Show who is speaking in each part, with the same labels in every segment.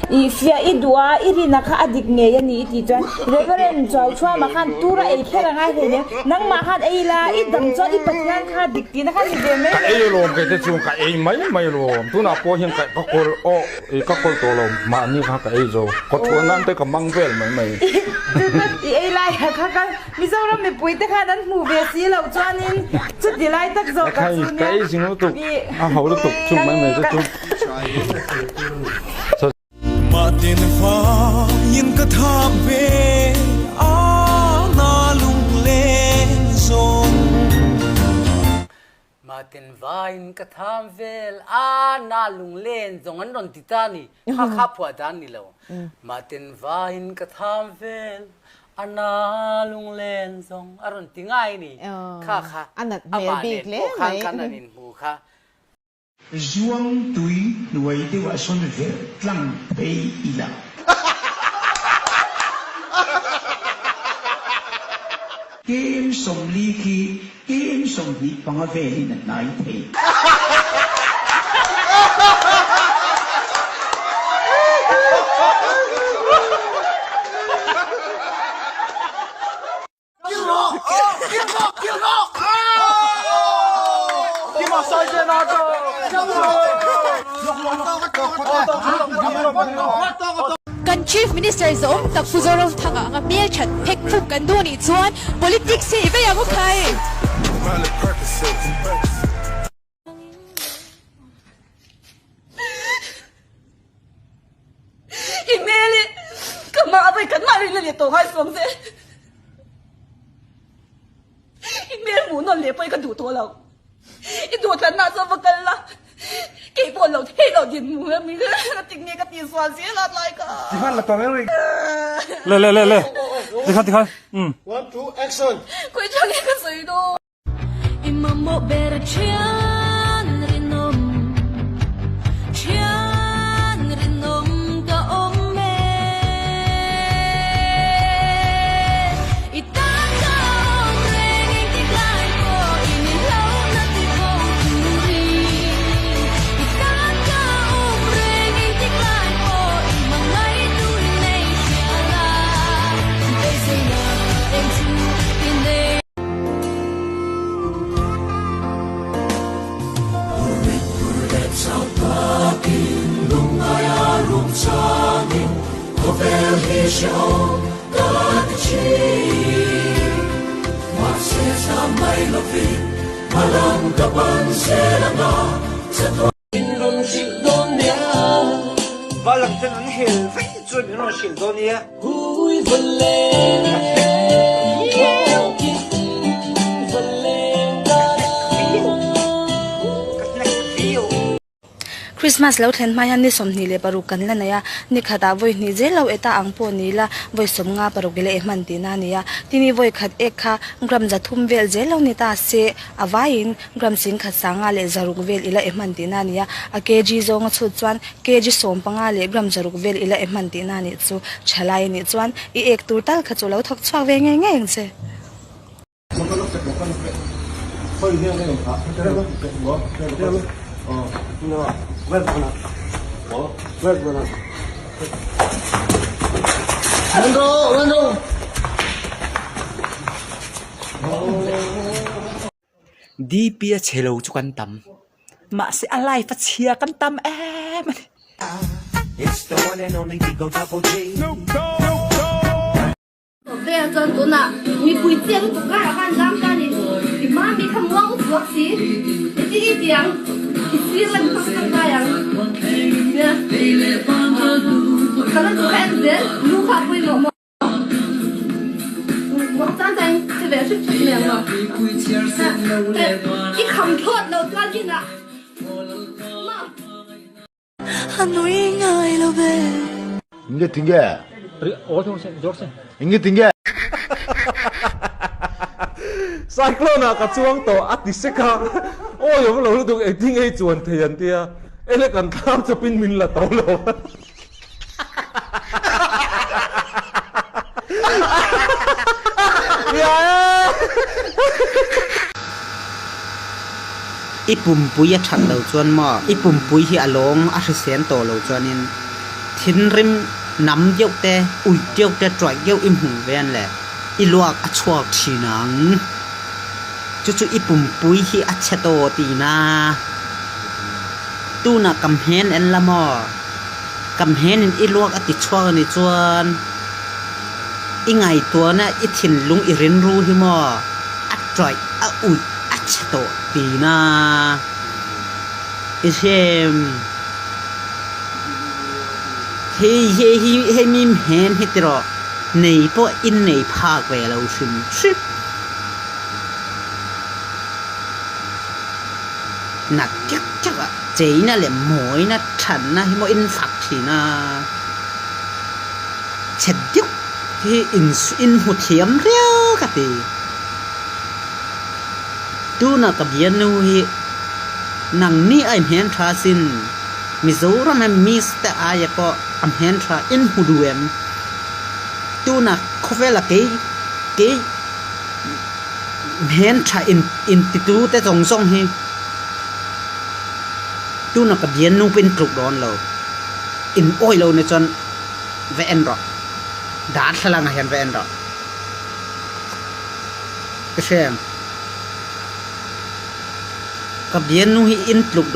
Speaker 1: I fiah i duh a, i rina kha a dik ngei a ni i tih chuan Reverend Chuauchhuama khan tura ei kher a ngai hlei nen, nangmah khan ei la, i dam chuan i Pathian kha dik tihna kha ni ve mai
Speaker 2: Ka ei alawm kei te chu ka ei mai mai alawm, tunah pawh hian ka ka kawl aw i ka kawl tawh lo, mahni kha ka ei zo, kawthuah nan te ka mang vel mai mai.
Speaker 1: I ei lai ah kha ka Mizoram mipui te khan an hmuh ve si loh chuanin chuti lai tak zawk ah chu nia.
Speaker 2: Ka ei zing lutuk, a ho lutuk chung mai mai chu chu.
Speaker 3: Mahtin vaiin ka thak ve a na lunglen zawng.
Speaker 4: Mahtin vaiin ka tham vel a na lunglen zawng an rawn ti ta ni. Kha kha phuah dan ni lo. Mahtin vaiin ka tham vel a na lunglen zawng a rawn ti ngai ni. Kha kha amah nen pawh khan kan an inhmu kha.
Speaker 5: Zuang tui hnuai deuh ah sawn verh tlang phei ila. KM 40 khi KM 25 velin a hnai thei.
Speaker 6: Kan Chief Minister zawm tak Pu Zoramthanga anga hmelthat phek phuk kan duh anih chuan politics hi i vei ang u khai.
Speaker 7: I hmel hi ka mah a vawi khat mah rin a ni tawh ngai suam che. I hmel hmuh nawn leh pawh hi ka duh tawh lo. I duhthlanna chuan va kal la, kei pawh lo thei lo din hmuh em ka ti nge ka tih sual zel a tlai ka.
Speaker 8: Tikhan la tawng em
Speaker 9: Le le le le tikhan tikhan um.
Speaker 8: One two action.
Speaker 7: Khawi tha nge ka sawi dawn.
Speaker 10: I mamawh ber thian rinawm, thian rinawm ka awm e. I tan ka awm reng engtik lai pawhin i hlauhna ti bo turin. I tan ka awm reng engtik lai pawhin hmangaihtu i nei hrial a, beiseina eng chu i nei.
Speaker 8: Valang ten an hel vek chuan min rawn hrilh dawn nia.
Speaker 11: Christmas lo thlen hma hian ni 26 kan la nei a, ni khatah vawi hnih zel lo eta ang pawh ni ila vawi 56 i la e hman tihna a ni a, tin i vawi khat ek kha gram 300 vel zel lo ni ta se a vaiin Gram singkhat sanga leh zaruk vel ila e hman tihna a ni a, a kg zawnga chhut chuan kg 15 leh gram zaruk vel ila e hman tihna a nih chu thalai a nih chuan i ek tur tal kha chu lo thawk chhuak ve ngei ngei ang che.
Speaker 12: DP a chhe lo chu kan tam, mahse a life a chhia kan tam em a ni.
Speaker 7: Khawvel chuan tunah mipui chiat lutuk karah khan zam ta ni. I hma mi kha muang up luak si. I ti i ti ang. I sir la mi hmang tangkai ang. Nia. Kha la chu kha en zel. Lu kha a pawimawh maw.
Speaker 13: Inge tinge? Inge tinge?
Speaker 14: Cyclone ah ka chuang tawh a ti sek a, awi awm lo lutuk engtin nge i chuan thei an tia, ele kan thlam chawpin min la to lo.
Speaker 12: I pumpui a that lo chuan maw? I pumpui hi a lawng a hrisel tawh lo chuanin thil.
Speaker 15: Thinrim nam deuh te, uih deuh te, tuaih deuh i hmuh ve an le i luak a chuak thin ang. Cucu i pumpui hi a che taw tina. Tunah kam hen en la maw? Kam hen in i luak a ti chuak a nih chuan i ngaihtuahna i thinlung i rinru hi maw a tuaih a uih a che tawh tina. I hrem. Hei hei hi hei mi hen hi tiraw nei pawh in nei phak ve lo hrim hrim. Nat kek kek a cheina leh mawina thatna hi maw in fak thin a, chhe deuh hi in in hmu thiam riau ka ti. Tuna ka bialnu hi nangni a inhen tha sin, Mizoram a miss te aia pawh a hmen tha in hmu duh em? Tuna khawvela kei kei hmen tha in intitu te zawng zawng hi tuna ka bialnu pawh in tluk dawn lo, in awih lo nih chuan va en rawh, darthlalang ah hian va en rawh. Ka hre. Ka bialnu hi in tluk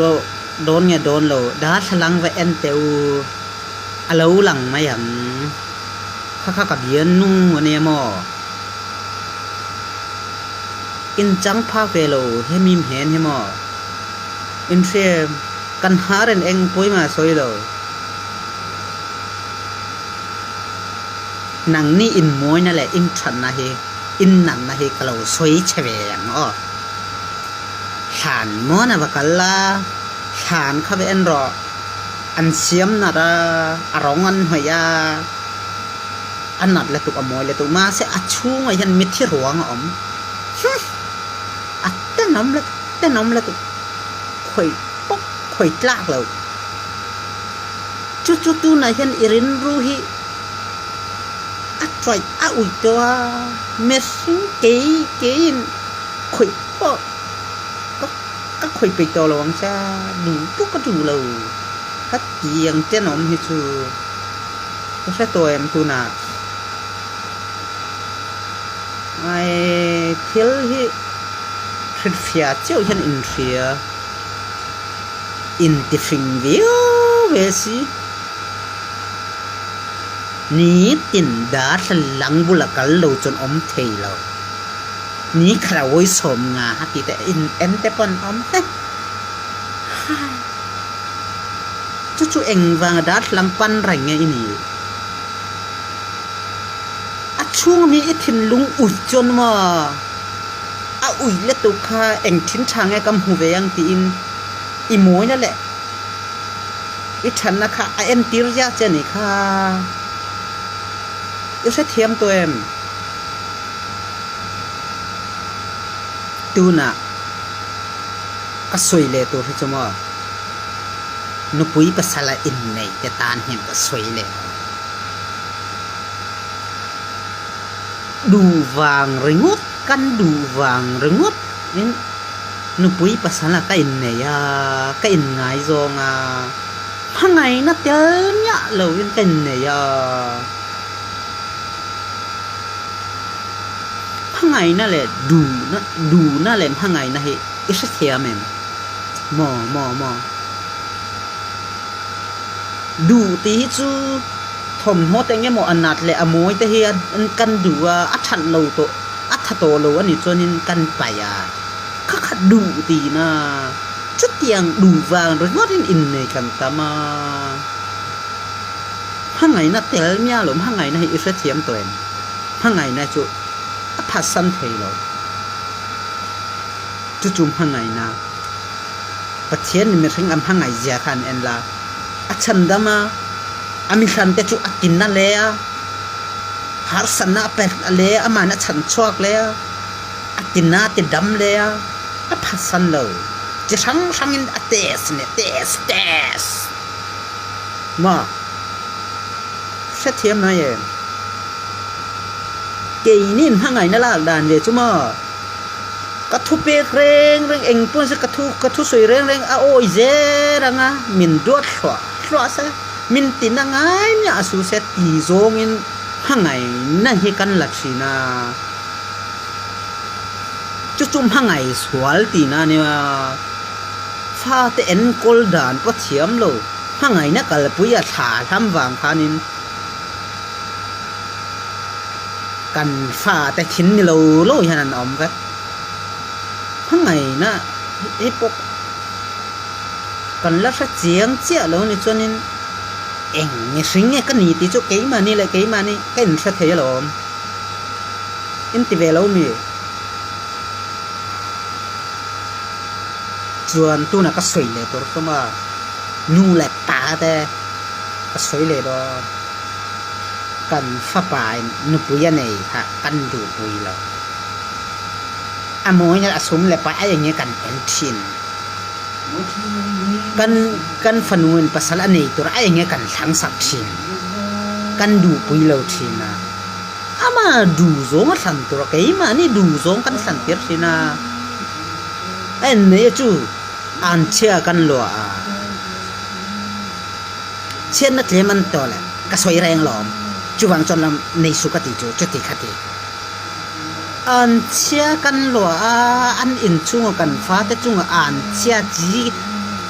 Speaker 15: dawn nge dawn lo, darthlalang va en teh u, a lo lang mai ang. Kha kha ka bialnu a nia maw? In chang phak ve lo hemi mhen hi maw? In hre, kan har en eng pawimah sawi lo. Nangni in mawina leh in thatna hi in natna hi ka lo sawi che ve ang aw. Thlan muan a va kal la, thlan kha va en rawh. An siam nat a, a rawng an hnawih a, a nat lutuk a mawi lutuk. Mahse a chhungah hian mithi ruang a awm. Humm! A tenawm lutuk, tenawm lutuk. Khawih pawh khawih tlak lo. Chu chu tunah hian i rinru hi a tuaih a uih tawh a, mihring kei keiin khawih pawh ka ka khawih peih tawh lo ang che a, duh pawh ka duh lo. Ka ti ang tenawm hi chu ka hre tawh em tunah. Ai thil hi hrilhfiah chiauh hian inhria. Intifing viau ve si. Nitin darthlalang bula kal lo chuan awm thei lo. Ni khat a vawisawm nga ha ti te in en te pawn awm he. Hai. Chu chu engvanga darthlalang pan reng nge i nih? A chhung ami i thinlung ui chuan maw? A ui letuk kha eng thin tha nge ka hmu ve ang tiin i mawina leh i thatna kha a entir zia che a nih kha. I hrethiam tawh em? Tunah ka sawi leh tur hi chu maw nupui pasala inneih te tan hian ka sawi leh ang. Duh vang ringawt, kan duh vang ringawt in nupui pasal ah ka innei a, ka inngaizawng a, hmangaihna tel miah lo in ka innei a. Hmangaihna leh duhna, duhna leh hmangaihna hi i hrethiam em? Maw, maw, maw. Duh tih hi chu. Thawmhnaw te engemaw a nat leh a mawi te hi kan duh a, a that lo tawh, a tha tawh lo a nih chuanin kan paih a, kha kha duh tihna chutiang duh vang ringawtin innei kan tam a. Hmangaihna tel miah lo, hmangaihna hi i hrethiam tawh em? Hmangaihna chu a phatsan thei lo. Chu chu hmangaihna, Pathian nih mihring a hmangaih zia kha an en la. A chhandam a, a mihlante chu a tin a le a, harsatna a pe le a, amah a chhan chhuak le a, a tin a, a ti dam le a, a phatsan lo. Chi hrang hrang in a test ne, test, test. Maw? Hrethiam mai em? Keini hmangaihna lak dan ve chu maw? Ka thu pek reng reng eng pawn se ka thu ka thusawi reng reng a awi zel ang a, min duat hluah hluah se. Min tina ngai miah a su se ti zawngin hmangaihna hi kan la thin a. Chu chu hmangaih sual tihna a nia. Fate enkawl dan pawh thiam lo, hmangaihna kalpui a thla hlam vang khanin kan fate thin ni lo lo hian an awm vek. Hmangaihna hi pawh kan la hre chiang chiah lo ni chuanin eng mihring nge ka ni tih chu keimahni leh keimahni ka inhre thei alawm. Inti ve lo mi? Chuan tunah ka sawi leh tur hlawm a, nu leh pa te ka sawi leh dawn. Kan fapa in nupui a nei kha kan duhpui lo. A mawi a sum leh pai a eng nge kan en thin. Kan kan fanu in pasal a nei tur a eng nge kan thlang sak thin. Kan duhpui lo thin a. Ama duh zawng a thlan tur a, keimahni duh zawng kan thlan tir thin a. A en nei a chu an chhia kan luah a. Chhiatna tlem an tawh leh ka sawi reng lawm. Chuvang chuan lam nei su ka tih chu chuti kha ti. An chhia kan luah a, an inchhunga kan fate chunga an chhia chi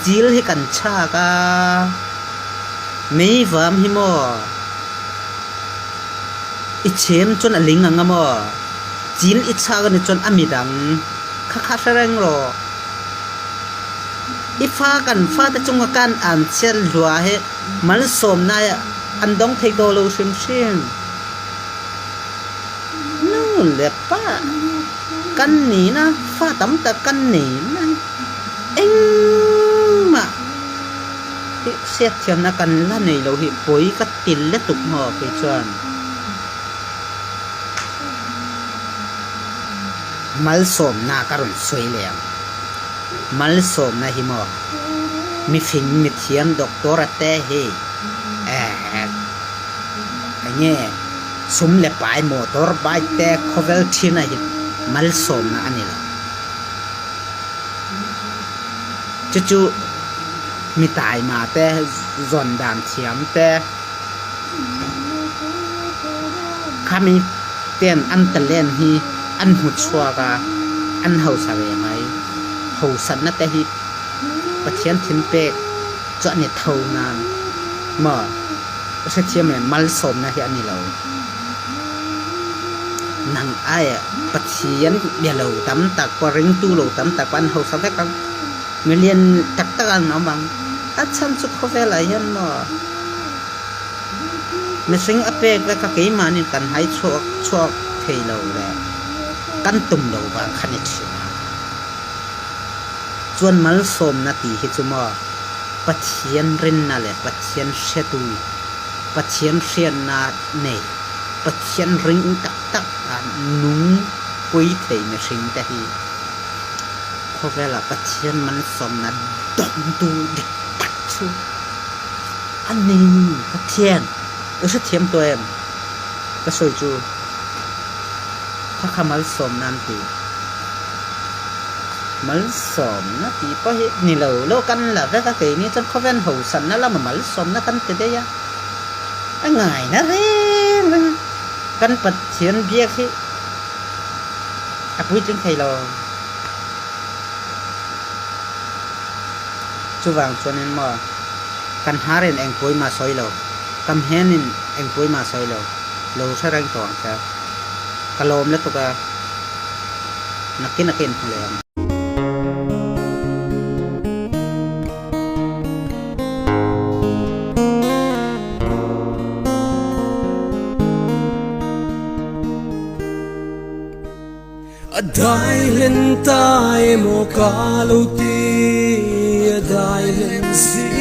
Speaker 15: chil hi kan chhak a. Meivam hi maw? I chhem chuan a ling ang a maw? Chil i chhak a ni chuan a midang kha kha hre reng rawh. I fa kan fate chunga kan an chhiat hlua hi malsawmna an dawng thei tawh lo hrim hrim. Nu le pa kan nihna fa tam tak kan neihna hi engmah hi hriatthiamna kan la nei lo hi pawi ka ti lutuk maw kei chuan. Malsawmna ka rawn sawi leh ang. Malsawmna hi maw mifing mithiam doctor a te hi eh enge sum leh pai motor bike te khawvel thin a hi malsawmna a ni lo. Chu chu mi taima te zawn dan thiam te khami ten an talent hi an hmu chhuak a an hausa ve mai. Hausatna te hi Pathian thin pek chu a ni tho nan maw ka hrethiam em malsawmna hi a ni lo. Nang ai Pathian bia lo tam tak pawh ringtu lo tam tak pawh an hausa vek ang. Milian tak tak an awm ang. A chhan chu khawvelah hian maw mihring a pek vek a keimahni kan hai chhuak chhuak thei lo leh kan tum lo vang kha ni thin a. Chuan malsawmna tih hi chu maw Pathian rinna leh Pathian hriatu, Pathian hriatna nei, Pathian ring tak tak a nung pui thei mihring te hi khawvelah Pathian malsawmna dawngtu dik tak chu a ni. Pathian i hrethiam tawh em? Ka sawi chu kha kha malsawmna an ti. Malsawmna tih pawh hi ni lo lo kan la vek a, keini chuan khawvel hosanna lama malsawmna kan ti daih a, a ngaina reng reng a, kan Pathian biak hi a puitling thei lo. Chuvang chuanin maw kan harin eng pawimah sawi lo, kam henin eng pawimah sawi lo, lo hre reng tawh ang che, ka lawm lutuk a. Nakin a ken hmu leh ang.
Speaker 3: A dai hlen ta emaw ka lo ti, a dai hlen si.